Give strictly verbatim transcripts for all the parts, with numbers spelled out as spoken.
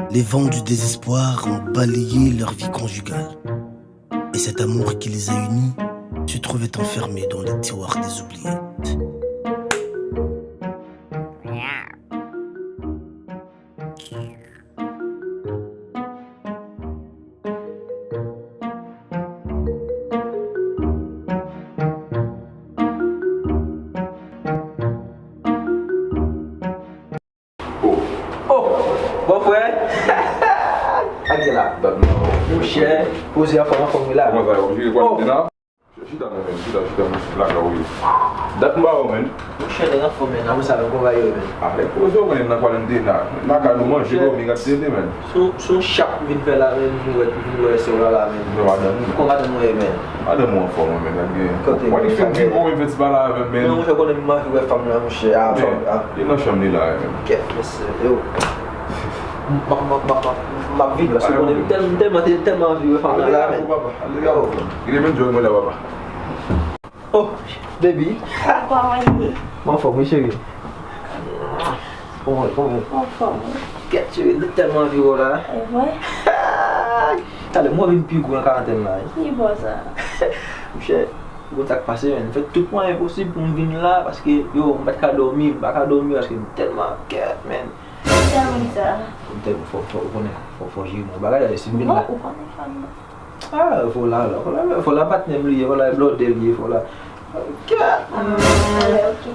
Les vents du désespoir ont balayé leur vie conjugale. Et cet amour qui les a unis se trouvait enfermé dans les tiroirs des oubliettes. Oh, bòfrè! Ak gen la. Monchè, poze anfòm, anfòm wi la. Kòman sa yo? Jire kwa mete nan? Chita non menm, chita, chita, monchè, laka ou ye. Dat m pa wè w menm. Monchè, nèg anfòm menm, apre sa menm, kòman bagay yo ye menm? Ah, nèg poze w menm nan kwarantina. Laka nou manje, dòmi, gad tele menm. Se yon chak m vin fè la menm, m vin wè, m vin wè sè w la la menm. Kòman madanm ou menm? Kòman madanm ou ye menm? Madanm ou anfòm wi menm, gad gen. Kote? Wè li fè m vin bon, li fè ti pale avè m menm. Non, monchè, konnen m anvi wè fanm nan, monchè. Ah, fanm, ah. Li nan chanm li la, menm. Kèt, mesye, yo. M ap, m ap, m ap, m ap vini, paske konnen m tèl-, m tèlman, te tèlman anvi wè fanm nan la, menm. Yo. Gade menm djòl mwen la, papa. Oh, baby. Kòman w ye? M anfòm wi, cheri. Kòman w ye? Kòman w ye? Anfòm wi. Kèt, cheri, m tèlman anvi wè w la. E vre? Talè, mwen vin pi gwo nan karantèn la wi. Ki bò sa? Monchè, ou konn sa k pase, menn. M fè tout mwayen posib pou m vin la, paske, yo, m pa t ka dòmi, m pa ka dòmi, paske m tèlman kèt, menn. Ki sa moun sa? M tèlman fò, fò, ou konnen, fò, fò jere m yon bagay, si m vin la. Bon, ou konnen fanm nan. Ah, Fola la, Fola, Fola patnè m li ye, Fola blòdè li ye, Fola. Kèt! Ah, ok.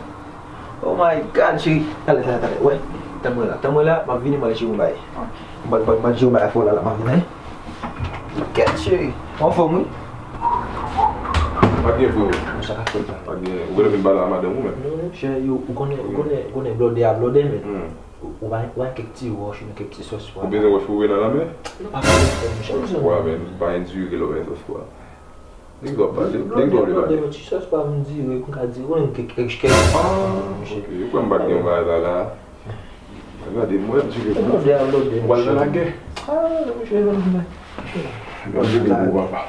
Oh my God, cheri. Talè, talè, talè. Wè, tann mwen la, tann mwen la, m ap vini, m al jere yon bagay. M al, m al, m al jere yon bagay Fola la, m ap vini, wi. Kèt, cheri. Ou anfòm, wi. Pa t gen, freo. Sa k ap fèt la? Pa t gen. Ou genlè vin pale a madanm ou menm. Non, monchè, yo, ou konnen, ou konnen, ou konnen blòdè a blòdè, men. Ou, ou bay, ou bay kèk ti wòch, ou kèk ti sòs pwa. Ou bezwen wòch pou w voye nan lanmè? Non, pa bezwen, monchè, pa bezwen. Sòs pwa, men, pa endire lè w bay sòs pwa. Nèg sa w ap pale, nèg sa w vle pale. Ti sòs pwa, m dire, pou m ka di, ou konnen kèk, kèk, kèk. Ah, ok. Ou kwè m pa t gen yon bagay sa la? Gade, mwen, m dire. Blòdè a blòdè, monchè. Ou pral nan lagè. Ah, monchè, non, non. Blòdè a blòdè, papa.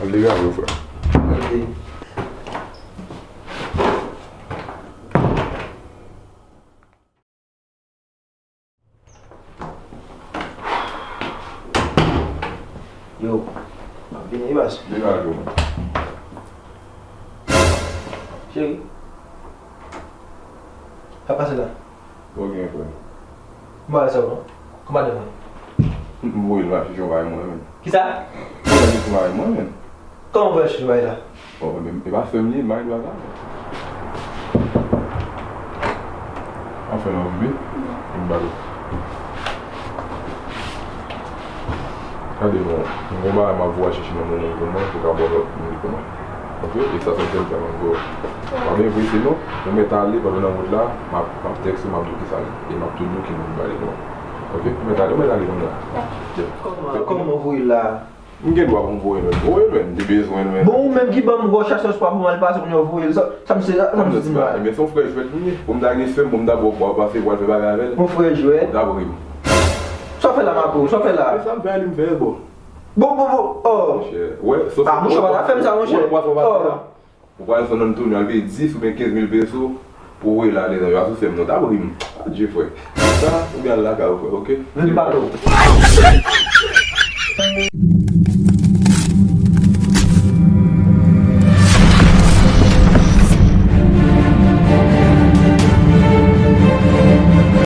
Al degage w, frè. Yo, m ap vini, baz. Degage w. Cheri. Sa pase la? Bon, gen frè. M pa wè sa non. Kòman de mwen? M voye l al chèche yon bagay mwen menm. Kisa? M voye l al chèche yon bagay mwen menm. Kòman w voye l al chèche yon bagay la? Bon, men e pa fè m li ye, m pa gen dwa sa. Anfen, non, vle? M ba l. Gade non, m gon bagay m ap voye al chèche nan moman pou mwen, pou ka ba w lòt moun li pou mwen. Ok? E sa se m fè m fè m ankò. Pa byen prese non, ou mèt ale, pandan nan wout la, m ap, m ap tèkste w, m ap di w kisa l ye. E m ap tou di w ki moun m pale non. Ok? Ou mèt ale, ou mèt ale kounye a. Kòman, kòman w voye l la? M gen dwa pou m voye l, men voye l, men, m te bezwen l, men. Bon, ou menm ki ban m wòch a sòs pwa pou m al pase, kounye a w voye l, sa, sa m se, sa m se di m la. Men se yon frè jwèt li ye. Pou m ta gen sè m, pou m ta ba w pwa, pase pou w al fè bagay avè l. Yon frè jwèt? Ou ta pran m. Sa w fè la, Marco? Sa w fè la? E sa m fè, li m fè, bon. Bon, bon, bon, oh. Monchè, wè, sòs. Ah, monchè, w pa ta fè m sa, monchè. Wè, wè, wè, wè, wè. Ou pral sou Antonio al peye dis oubyen kenz mil peso pou w voye l ale nan yo a sou sè m non, ta pran m. Adje, frè. Sa, ou gen al lakay ou, frè, ok? Vin pale w.